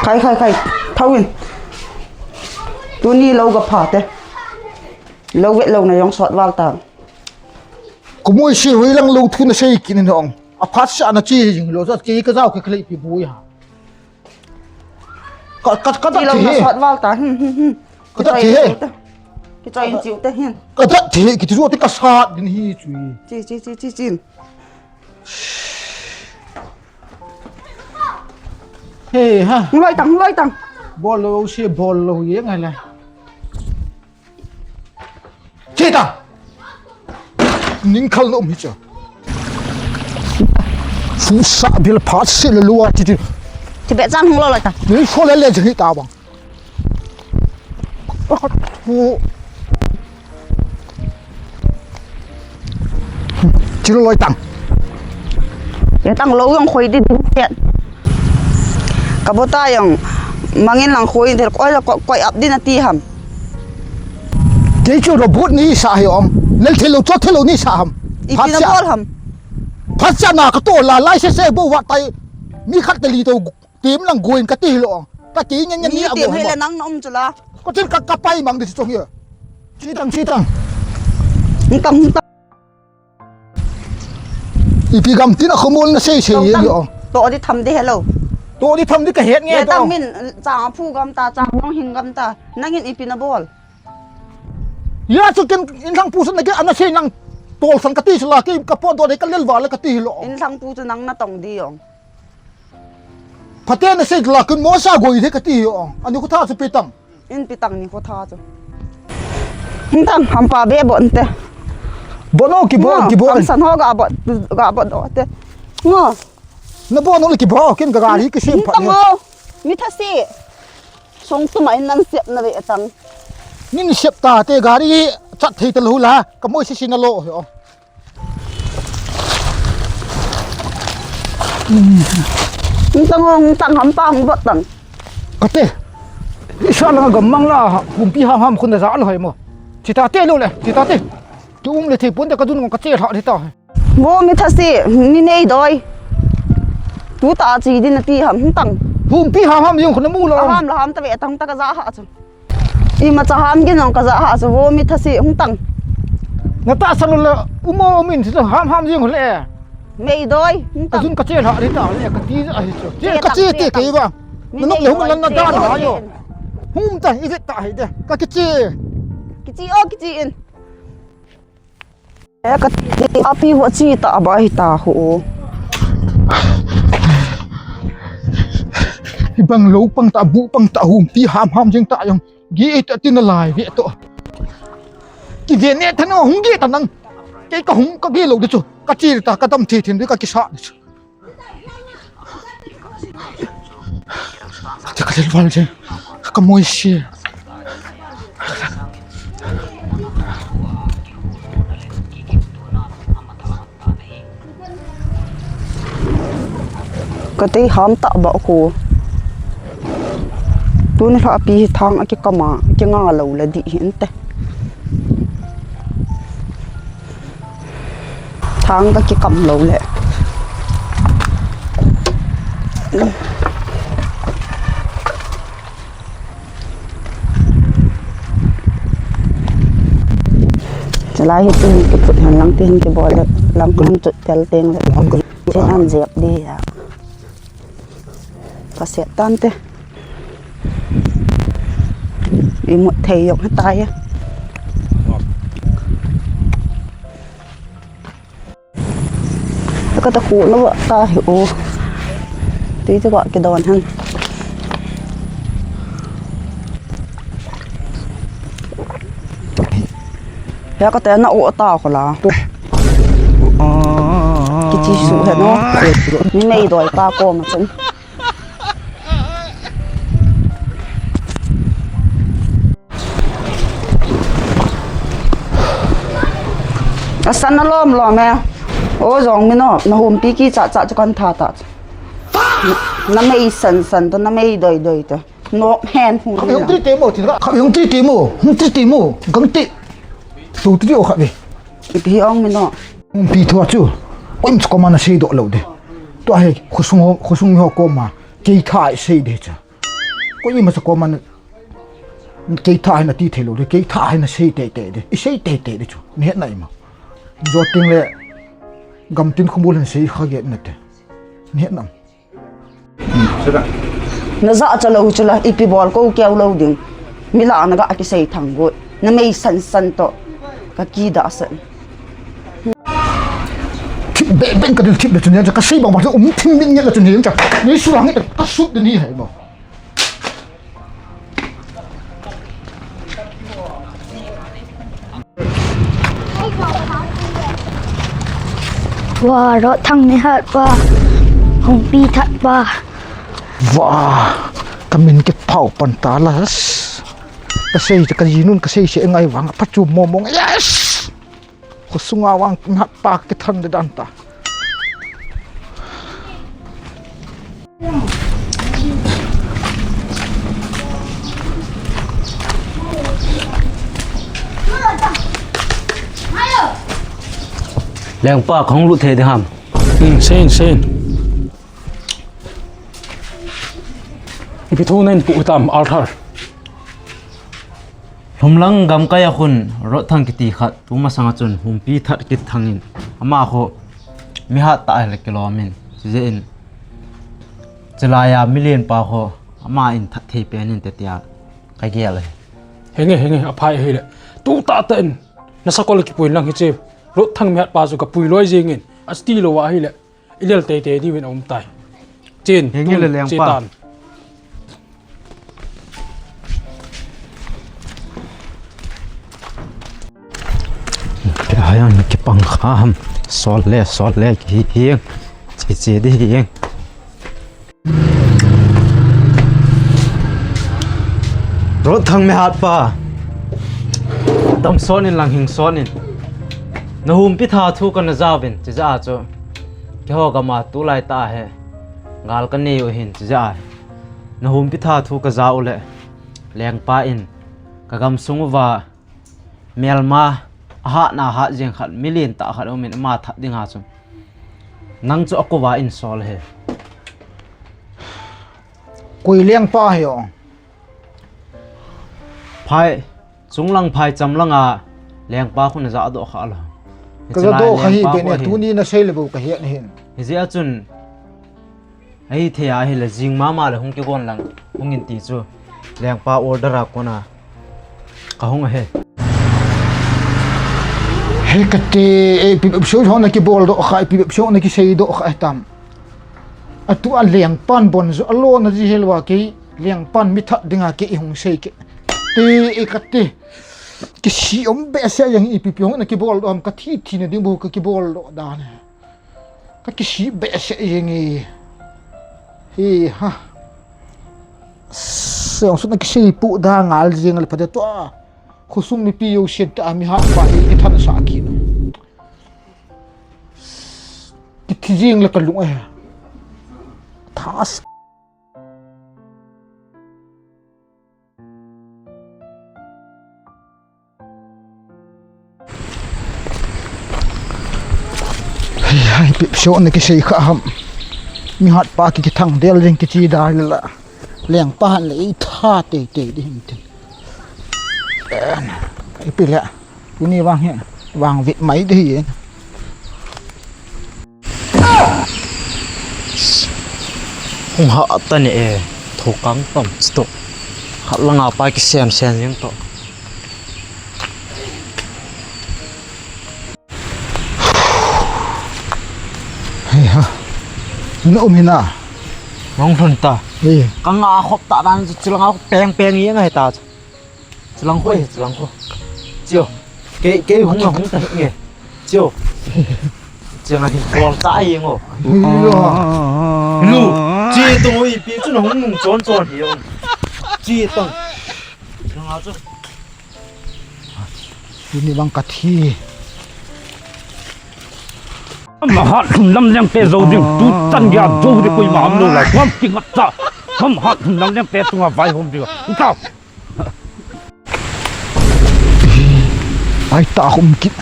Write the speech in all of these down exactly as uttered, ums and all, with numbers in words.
Khai, khai, khai. Thou in. Tuni lou ga pha te. Lou vet lou na jong sot val ta. Ka moi si hoi lang lou thu na sei kin in hong. A phat sa na chi jing lo sa ki ka jao ki khlei pi bui ha. Ka, ka, ka Ti ta lou thi na he. Sot val ta. Hmm, hmm, hmm. Ka ta Kichoi thi he. Chiu ta. Kichoi chiu ta hin. Ka ta thi he, ki ti zo ti ka sat din hi chui. Chi, chi, chi, chi, chi. He ha. Loi tang, loi tang. Bol lou si bol lou ye ngai la. Che ta. Ning khal lo mi cha. Fu sa bil phat si le lua ti ti. Ti be chang hung lo loi ta. Ni fo le le jing ta bang. Chilo loi tang. Ye tang lou jong khoi di din tet. Ka bo ta jong mangin lang khoi in thel koi la koi ap din ati ham. Kei chu robot ni sa hi om. Lel thelo chot thelo ni sa ham. I Phat pi na sa. Bol ham. Phat sa na ka to la lai se se bo wa tai. Mi khat te li to. Tim lang guin ka ti lo. Ka ti nyan nyan ni Ni a tim guin hi ma. Le nang na um chu la. Ko tin ka ka pai mang di chong ye. Chi tang chi tang. Ni tang ni tang. Ipi gam tin a khomol na sei sei Tong ye tang. Yo. To di tham di hello. To di tham di ka het nge Ye to. Tang min chang phu gam ta chang nong hing gam ta. Nangin ipi na bol. Ya chu ken in thang pu san na ke ana sei nang. Tol san ka ti sala ke ka po do de ka lel va le ka ti lo. In thang pu chu nang na tong di yong. Phaten asei la kun mo sa goi the kati hi o. Ani khu tha chu pi tam. In pi tang ni khu tha chu. Hin tang hampa be bon te. Bon o ki bon, Ngo, ki bon. Kam san ho ga bon, ga bon do te. Ngo. Na bon o le ki bon, kin ka gari ki sim Hin phat tang ni. O. Mi tha si. Song tu ma in nan sep na ve tang. Nin sep ta te gari chat thei ta lo la. Ka moi si si na lo hi o. Hung tang o, hung tang, hampa hung bot tang. Kate. Isa la gam mang la, humpi ham ham khun da za lo hai mo. Chita te lo le, chita te. Tu um le thei pon te ka dun ka che lha le ta. Vo mi tha si, mi nei doi. Tu ta chi din ati ham, hung tang. Humpi ham ham jong khun mu lo. Ham la ham ta ve tang ta ka za ha chu. Imacha ham gin jong ka ja ha chu vo mi tha si hung tang. Na ta sa lo la umo min chu ham ham jing le. Mei doi hung Ka tang. Jun ka che lha ri ta le ka ti a hi chu. Che Che ka tang, che che te tang. Kei ba. Mi Na nok nei le hum doi lan na che dan doi ha yo. Che. Hum ta i vet ta hi de. Ka ki che. Ki chi o ki chi in. E ka ti api vo chi ta ba hi ta ho. Hi bang lo pang ta bu pang ta humpi ham ham jing ta jong. Gi ta tin a lai ve to. Ki ve ne tha no hung gi ta nang. Kei ka hung ka gi lo de chu. Ka chi ta ka dam thi thin de ka ki sa de chu. Ka lel val je. Ka moi si. Ka tei ham ta ba ko. Tuni lha pi hi thang a ki kama, ki nga lo le di hin te. Thang ka ki kam lo le. Chalai hi tin ki phut han lang tin ki bol le, lang kun chut tel teng le. Tin an jep di ya. Ka set tan te. I mut thei jong hita ya. Ka ta khu na wa ta hi o. Ti ti wa ki don han. Ya ka ta na o ta ko la. Ki chi su he no. Ni mei doi ta ko ma chen. Asan na lom lom e. O jong mi no, na humpi ki cha cha chu kan tha ta. Na mei san san to, na mei doi doi to. Nok hen hung. Khap hung tri te mo, ti ra. Khap hung tri te mo, hung tri te mo. Gang ti. Tu tri o khap ve. Ipi ong mi no. Humpi thua chu. Koim chu koma na sei do lo de. Tua he, khosung ho, khosung ho koma. Kei tha sei de cha. Koima cha koma na, kei tha hi nati thei lou ding, kei tha hi nasei teitei ding, isei teitei ding chu. Nahet nai mo. Joting le gamtin khomol hin sei kha get nate. Nahet nam. Najah cha lou chu la, ipi bol kou keu lou ding. Mi lah a naga kisei thang got. Namei sansan toh. Ka kidah sah. Thip beh beh ka dil thip le chu nia cha kasei bang bang um thim min nge la chu nia cha. Ni su lang ka sut de ni hai mo. Wa, Rotthang mihat pa, Hungpi that pa. Wa, ka min kit phau pan ta la. Kasei, ka jinun kasei se ngai vang, pha chu mo mo. Yes! Khosunga vang mihat pa kithan de dan ta. Lengpa, kahung lut thei ding ham? Hmm, sein, sein. Ipi thu nahin pu tam, Arthur? Lhumlang gamkai a khun Rotthang kiti khat, tumasang a chun Hungpi that kithang in, ama khu mihat tah a le kilom in, chujeh in, chulai a milen pa khu ama in that thei pen in te tia ka gel e. Henge, henge, aphai hile. Tu tah tah in, na sakol kipui lang hiche, Rotthang mihat pa chu ka pui loi jing in, ati lou a hile. I lel teitei diuvin a um tai. Chin, henge tun, le lengpa. Chitan. Kei haiyan kipang kha ham. Sol le, sol le, ki hi hing. Chi chi di hing. Rotthang mihat pa. Dam son in lang hing son in. Na humpi tha thu kana jauvin, chijeh a chu. Keiho gam a tulai tah hi gal ka nei u hin chijeh a. Na humpi tha thu ka ja u le, lengpa in ka gamsung uva melma a hatna hat jeng khat, milen tah khat um in ama that ding a chu. Nang chu a kou va in sol he. Koi lengpa hi o. Phai, chunglang phai chamlang a lengpa khu na ja doh kha lo. Ka ja doh kha hi be ne, tuni na sei le bou ka het na hin. Hijeh a chun, ahithei a hile jing mama le hung kigon lang, hung in ti chu. Lengpa order a kona ka hung ahi. He kate, eh, ipi bep sou na kibol doh kha, ipi bep sou na kisei doh kha, eh, tam. Atu a lengpan bon jo, alo na ji helwa kei, lengpan mi that dinga kei hung sei kei. Te, e kate. Kisi um behseh jeng ipi pi hung na kibol doh ham, ka thi thi na ding bou ka kibol doh dan e. Ka kisi behseh jeng e. Hi ha. Seong sut na kisei pu da ngal jeng le pha de tua. Khosung mipi jousen tah a mihat pa hi kithan sah kit. Kithi jeng le ka lung e. Thas. Hei, hei, ipi sot na kisei kha ham. Mihat pa ki, kithang del jeng kichi da le la. Lengpa han le i tha tei tei di hin tin. Ipi le. Tuni vang hi, vang vit mai di hi. Hung ha ta ne e, tho kang tom sto. Khat langa pa kisem sem jeng to. Hei ha. Na um hina. Hung lhun ta. Hei. Kanga khop ta dan chu langa peng peng jeng ahi ta. Chulang khu, chulang khu. Chiu. Kei, kei hung na hung ta nge. Chiu. Chiu na hi kol ta ai ngo. Lu. Chi tu ipi chu na hung nung chon chon hi. Chi tong. Nga chu. Ini bang ka thi. Mahat lam leng pe jo ding. Tu tan gya jo de koi ma am lo la. Hom ki ngat ta. Mahat lam leng pe tu nga vai hom ding. Ta. Ai ta hum kit.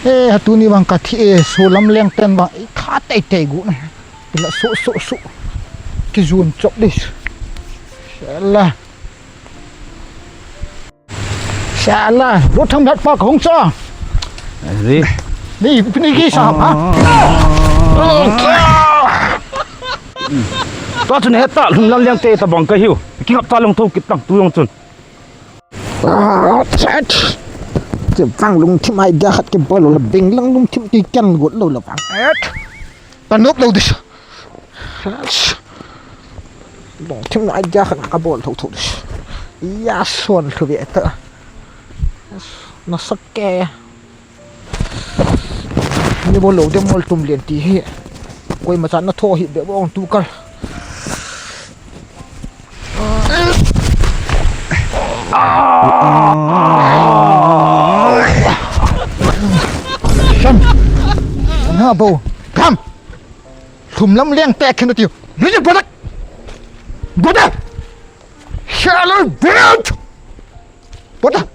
E, ha tuni vang ka thi e, so lam leng ten vang, e, kha tei tei gu ne. Ila so, so, so. Ki jun chop dis. Sala. Sala, Rothang mihatpa kahung cha. Ni, ni kisa ha. Tua chun heta, lhumlam lengte tabang kahiu. Kingap ta lung tho kit tang tu jong chun. Chet. Kibang lungthim idea khat kibol lou le, beng lang lungthim kiken got lou le bang. Tanop lou dis. Lungthim idea khat kabol tho tho dis. Iya son lhu ve ta. Nasak ke. Ni bol lou dem mol tum lien ti hi. Koima chan na tho hi be bong tu kal. Sam. Na bo. Kam. Lhumlam lengte khen tiu. Ni je bodak. Bodak. Shalom bodak. Bodak.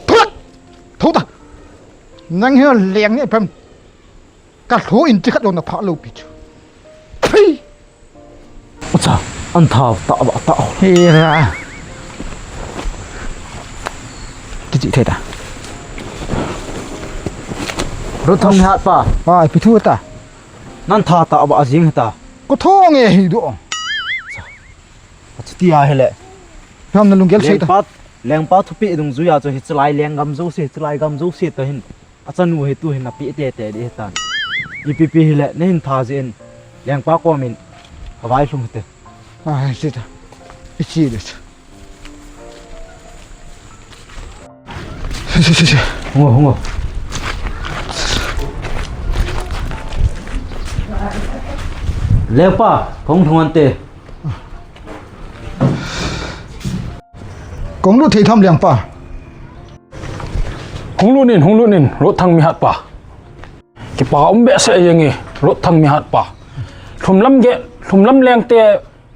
Thodak. Thodak. Nang hi leng ni pem. Kalhu in ti khat jong na phah lou pi chu. Phi! Acha, an tha ta ba ta. Hira. Ti chi thei ta. Rothang mihatpa. Ai, pi thu ta. Nan tha ta ba jing ta. Ko tho nge hi do. Acha ti a hele. Ham na lunggel sei ta. Lengpa, lengpa thupi dungjuia chu hichelai lenggam jouse, hichelai gam jouse ta hin. Achanu hi tu hin api tete di hitan. Ipi pi hile, na hin tha jin, lengpa komin, kavai lhung hite. Ai, sita. Ichi de. Si, si, si, si. Hungo, hungo. Lengpa, kong lhung ante. Kong lut thei tham lengpa. Hung lut in, hung lut in, Rothang mihatpa. Kipa um behseh jeng e, Rothang mihatpa. Lhumlam ge, lhumlam lengte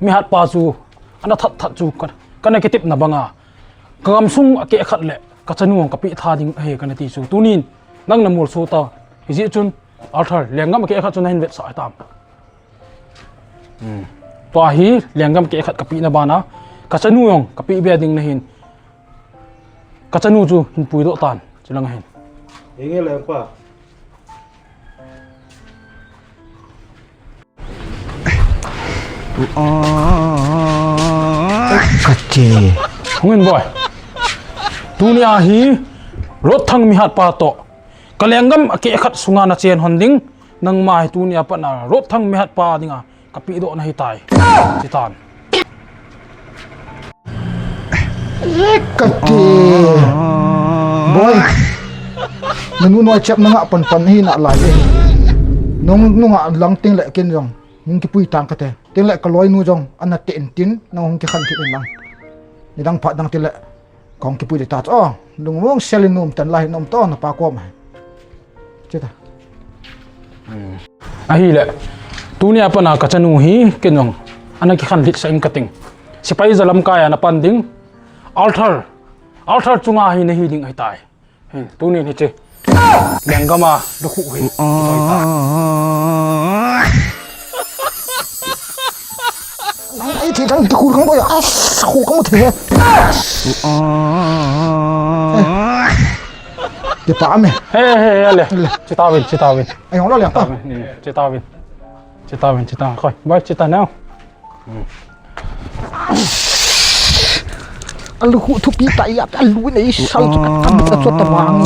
mihatpa chu, ana that that chu, ka, kana kitepna banga. Ka gamsung a keh khat le, ka chanu ang kapeh tha ding ahi kana ti chu. Tunin, nang na mol so ta, hijeh chun, Arthur, lenggam a keh khat chu na hin vetsah tam. Hmm. Tua hi lenggam keh khat kapehna bana, ka chanu jong kapeh be ding nahin, ka chanu chu hin puidoh tan, chulang hin. Enge lengpa. Kati. Hungin boy. Tunia hi Rothang mihatpa toh. Ka lenggam a keh khat sunga na chen hon ding. Nangma hi tunia pat na Rothang mihatpa dinga kapehdoh nahi tai. Chitan. Kati. Boy. Nanu noi chep nanga pan pan hi na lai e. Nung nunga lang ting le kin jong. Nung kipui tang kate. Ting le ka loinu jong. Ana te in tin. Nang hung kikhan kit in lang. Nidang phat dang ting le. Kong kipui de ta. Oh. Lungmong selin num tan lai num to na pa kom. Chita. Hmm. Ahile, tunia pat na ka chanu hi, ken jong, ana kikhan lhit sah ing kating. Sipai jalam kai ana pan ding. Arthur, Arthur chunga hi nahi ding ahi tai. Hin, tunin hiche. Lenggam a, lukhu hi. Ai, thi thang, ti khu kang boy. As, khu kang mo thi. Ti pa me. He, he, he, le. Le. Chita vin, chita vin. Ai, hong lo le. Chita vin, chita vin. Chita vin, chita. Koi, bai, chita now. Alu khu thupi ta ya, alu nei sal chu ka tam ta chu ta wang.